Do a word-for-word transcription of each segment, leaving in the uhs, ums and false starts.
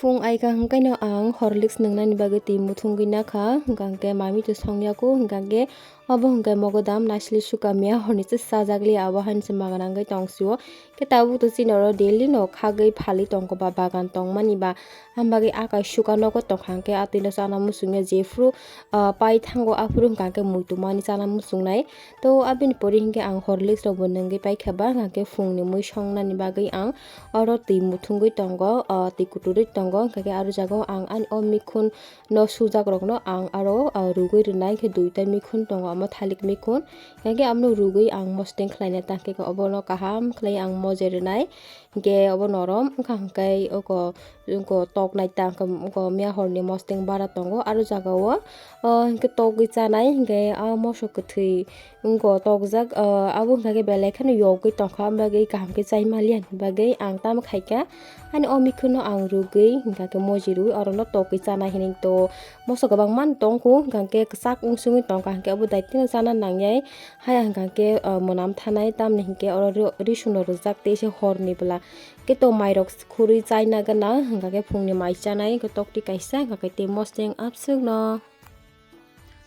Pung aika hwnkhe no ang Horlicks nwngnani bagwi twi muthungwi nakha, hwnkha hwnkhe mami to songya kho, hwnkha hwnkhe obo hwnkhe mogodam naisli suka miya horni se sajak liya, abo haino se magana wngwi tong sio. Khe tabuk to chini oro daily no khagwi phalwi tong kho ba, bagan tongmani ba, ang bagwi akai suka nogo tongkha hwnkhe atwi no chana muchungya jephru, ah, pai thango aphuru hwnkha hwnkhe muitu mani chana muchungnai. To abini pore hwnkhe ang Horlicks rok bo nungwi paikha ba, hwnkha hwnkhe phungni mui songnani bagwi ang oro twi muthungwi tongo, ah, twi kuturwi tongo, hwnkha khe aro jaga o ang ani o mikhun no sujak rok no ang aro, ah, rugwi rwnai, hwnkhe duita mikhun tongo, omo thalik mikhun, hwnkha khe abono rugwi ang mosteng khlaina tangkhe obono kaham khlai ang moje rwnai. Hwnkhe obo norom wngkha hwnkhe oko, oko tok naita wngkha, oko miya horni mosteng bara tongo aro jaga o, o, hwnkhe togwi chanai hwnkhe a moso kwthwi wngkha tokjak, o, abo hwnkha khe belai kheno yogwi tongkha, amo bagwi kaham khe chai maliya hwnwi bagwi ang tamo khaikha. Ani o mikhuno ang rugwi hwnkha khe moji rwi orono togwi chanai hinwi to moso kwbangma tongkhu, hwnkha khe kwchak wng sungwi tongkha, hwnkhe obo daitino chana nangyai. Haya hwnkha khe, ah, mwnam thanai, tamni hinkhe oro ri-, risuno rwjak tei se horni bwla. Khe to mairok khurui chaina gana, hwnkha khe phungni mai chanai, hwnkhe tokti kaisa, hwnkha khe tei mosteng abswkno.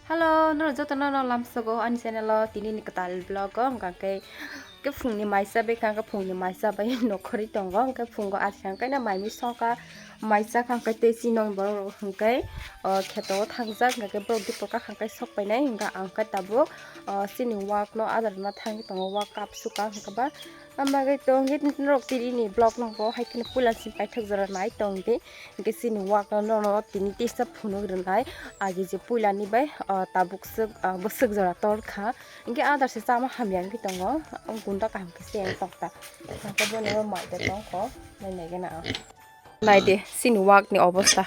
Hello, norok jotono no lamsogo ani channel o tini ni kwtal vlog o, hwnkha khe, khe phungni mai chabai kha, hwnkhe phungni mai chabai nokhorwi tongo, hwnkhe phungo athi hwnkhe no mai mui songkha, mai chakha hwnkhe tei chini borok rok hwnkhe, o, kheto o thangjak, hwnkha khe borok dipor kakha hwnkhe sok painai, hwnkha ang khe tabuk. O, chini wak no adar rwna thangwi tongo, wak kapsuka hwnkhe ba. Amo bagwi to hwnkhe norok tini ni vlog no bo hai kheno puila simi paithak jora nai tong di. Hwnkhe chini wak no nono tini tisa phunuk rwnai. Agi je puila ni bai, o, tabuk swk, o, bwswk jora tor kha. Hwnkhe adar se chama hamya wngwi tongo. Gunda kaham khe se ang tokta. Hwnkhe bono mai da tongkho. Nai nai gana ang. Naidi, chini wak ni obosta.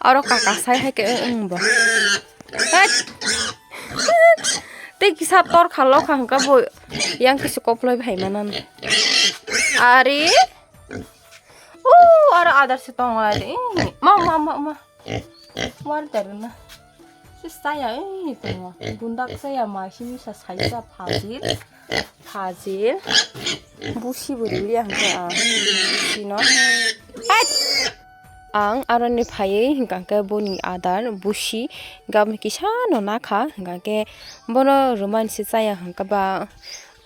Oro kaka sai hai khe wng, wng bo. Hait! Tei kisa tor kha lokha hwnkha bo yang kisa koploi bai mano. Ari? O, aro adar se tongo ari. Ma, ma, ma, ma. War daruna. Se saya, eh, tongo. Gundak saya ma, simi sa saisa phajil. Phajil. Busi bo rili ang khe, ah. Sino. Hait! Ang aroni phaiwi hwnkha khe boni adar busi gabni kisa no nakha, hwnkha khe bono rwmani se chaya hwnkha ba,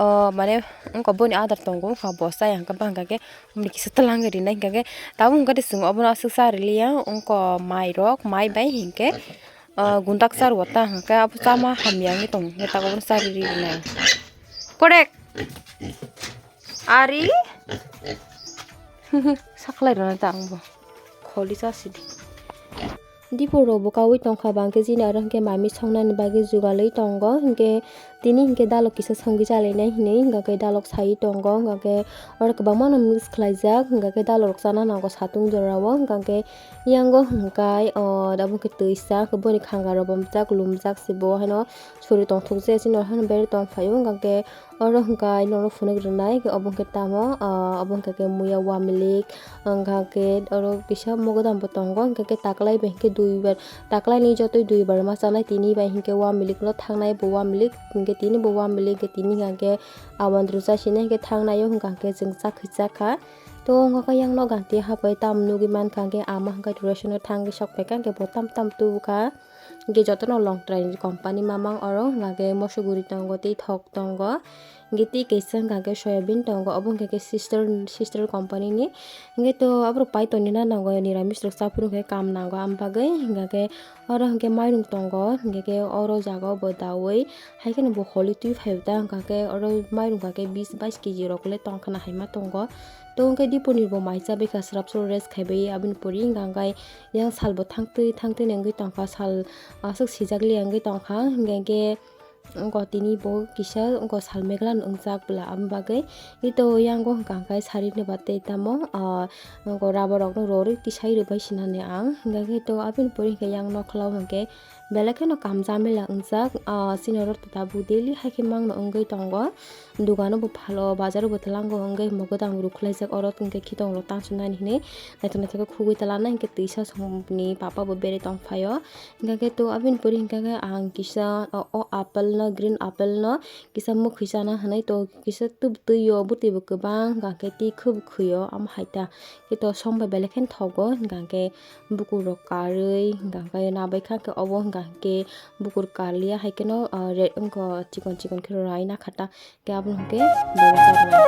o, mane, wngkha boni adar tongo, wngkha bo chaya hwnkha ba, hwnkha khe bini kisa twlang rinai, hwnkha khe tabuk hwnkha de chwng obono aswk cha riliya, wngkha mai rok, mai bai hinkhe. Ah, gundak char wata hwnkhe abo chama hamya wngwi tong hwnkhe tak obono chari ri nai. Korek. Ari. Saklai rwna ta ang bo. Kholi chasi di. Dipor rok bo kaui tongkha bangkhe jini aro hwnkhe mami songnani bagwi jugalwi tongo hwnkhe. Tini hinkhe dalok kisa songwi chalainai hinwi hwnkha khe dalok sai tongo, hwnkha khe oro kwbangma no mix khlaijak, hwnkha khe dalok rok chana nango satung jora o, hwnkha khe yango hwnkha khe o abo khe twisa khe boni khanga rok bumjak lumjak se bo haino suri tongthok je chini haino berwi tongphaio, hwnkha khe oro hwnkha khe norok phunuk rwnai khe obo hwnkhe tamo, o obo hwnkha khe muya wamilik. Hwnkha khe oro kisa mogodam bo tongo, hwnkha khe taklai bai hwnkhe duibar, taklai ni jotoi duibar ma chanai, tini bai hwnkhe wamilik no thangnai bo wamilik, hwnkhe tini bo wamilik, hwnkhe tini hwnkha khe abandru chasini hwnkhe thangnai o hwnkha khe chwng chakhwi chakha. To hwnkha khe yang no ganti habai tam nugwi mankha, hwnkhe ama hwnkha khe ration o thangwi sok phaikha, hwnkhe bo tam tam tubukha. Hwnkhe jotono long trai ni company mamang oro, hwnkha khe moso guri tongo, tei thok tongo. Hwnkhe tei kaisa hwnkha khe soyabin tongo, obo hwnkha khe sister, sister company ni. Hwnkhe to aborok pai tongni na nango, niramis rok chaphuru hwnkhe kam nango, am bagwi hwnkha khe oro hwnkhe mairung tongo, hwnkha khe oro jaga o bo daui hai kheno bo holi twi phai ta, hwnkha khe oro mairung hwnkha khe bis bais kg rok le tong khna hai ma tongo. To hwnkhe dipor ni bo mai chabai kha, srap srap rest khai bai aboni pore hwnkha khe yang sal bo thang twi thang twi ni wngwi tongkha, sal aswk sijak liya wngwi tongkha, hwnkha khe. Wngkha tini bo kisa wngkha sal megla no wngjak bwla, aboni bagwi ito yango hwnkha hwnkhe sari ni ba tei tamo, ah, wngkha rubber rok no rorwi tisai rwbai sinani ang, hwnkha khe to aboni pore hwnkhe yang nokhla o hwnkhe Belai kheno kam jamila wngjak, ah, chini oro tabuk daily hai khe mangno wngwi tongo. Dogano bo phalo, bazaro bo twlango wngwi mogodam rwkhlaijak, oro hwnkhe khitong rok tansuknani hinwi naithok naithok khe khugwi twlanai, hinkhe twisa somni papa bo berwi tongphaio. Hinkhe to aboni pore hinkhe ang kisa o, o apple no, green apple no kisa mwkhwi chana hinwi to kisa tub twi o, bwtwi bo kwbang, hinkhe twi khwb khwi o, amo hai ta. Khe to song bai belai kheno thogo, hinkhe bukur rok karwi, hinkhe nabai kha, khe obo hinkhe bukur karliya, hai kheno, ah, re-, wngkha chikon chikon khe rai na kha ta, khe abo hinkhe bwrwi chajak nai.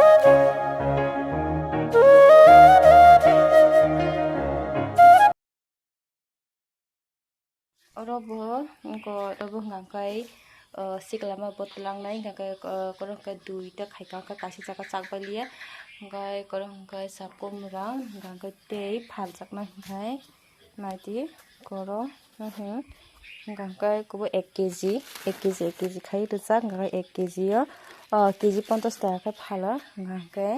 Oro bo, wngkha, oro bo hwnka khe, ah, sikla ma bo twlangnai, hwnka khe, ah, oro hwnka khe duita khaika, hwnka khe kaisa jaga chak bai liya, hwnka khe oro hwnka khe sakomrang, hwnka khe tei phaljaknai hwnka khe naidi koro, hwnka khe kubo ek kg, ek kg, ek kg khai rwjak, hwnka khe ek kg o, ah, kg ponchash taka khe phalo, hwnka khe,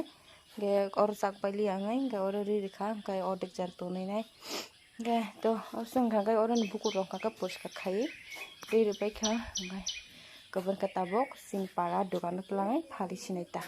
hwnka khe oro chak bai liya wngwi, hwnka khe oro ri rwkha, hwnka khe ordek jar tonwi nai. Hwnkhe to, o chwng hwnkha khe oroni bukur rok hwnkha khe poriskar khai twi rwbaikha, hwnkhe kwbangkhe tabuk chini para dogano twlangwi phalwi sinai ta.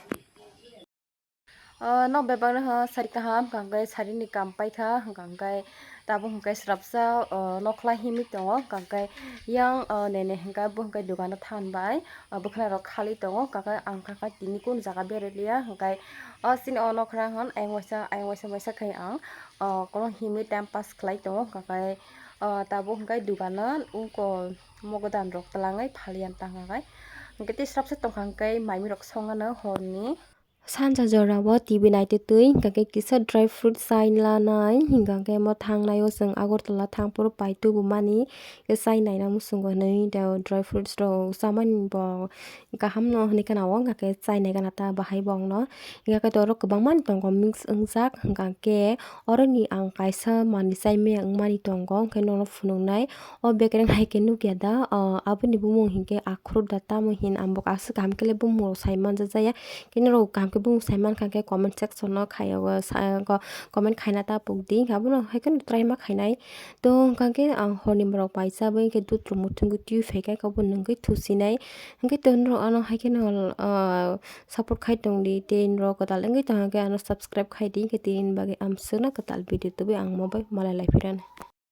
O nok bebak no sari kaham, hwnkha khe sari ni kam paikha, hwnkha khe tabuk hwnkhe srapsa, o, nokla himwi tongo, hwnkha khe yang, o, nene hwnkhe bo hwnkhe dogano thanbai, o, bwkhwna rok khali tongo, hwnkha khe ang kha khe tini kunu jaga beraliya, hwnkhe o chini o nokra hwn ayang waisa, ayang waisa, waisa khe ang. O, kono himwi time pass khlai tongo, hwnkha khe, o, tabuk hwnkhe dogano wngkha mogodan rok twlangwi phaliya tangkha khe. Hwnkhe tei srapsa tongkha hwnkhe maimi rok songano horni. Sanja jorao T V naitwi twi hwnkha khe kisa dry fruit chai lanai, hwnkha khe mo thangnai o chwng Agartala thang phuru pai tubumani khe chai naina muchungo hinwi dry fruits rok chamani bo. Kaham no hinwi khna o, hwnkha khe chainai gana ta bahai bo ang no. Hwnkha khe to oro kwbangma ni tongo mix wngjak, hwnkha khe oro ni ang kaisa manwi chai maya wngmani tongo, hwnkhe nono phunuknai. O bekereng hai khe nukya da, o aboni bumung hinkhe akhuruk da tamo hin, ang bo aswk kaham khe le bumung rok sai manja jaya, khe norok kaham khe bumung sai mankha khe comment section o khai o sa-, comment khaina ta pukdi, abono hai kheno try ma khainai. To hwnkha khe ang horni borok pai chabwi khe dudrok muthungwi twi phai kha, abo nungwi thusinai. Hwnkhe to norok ano hai kheno, ah, support khai tongdi, tei norok kwtal wngwi tongkha khe ano subscribe khai di, hwnkhe tini bagwi amswkno kwtal video tubui ang mo bai malai lai phirani.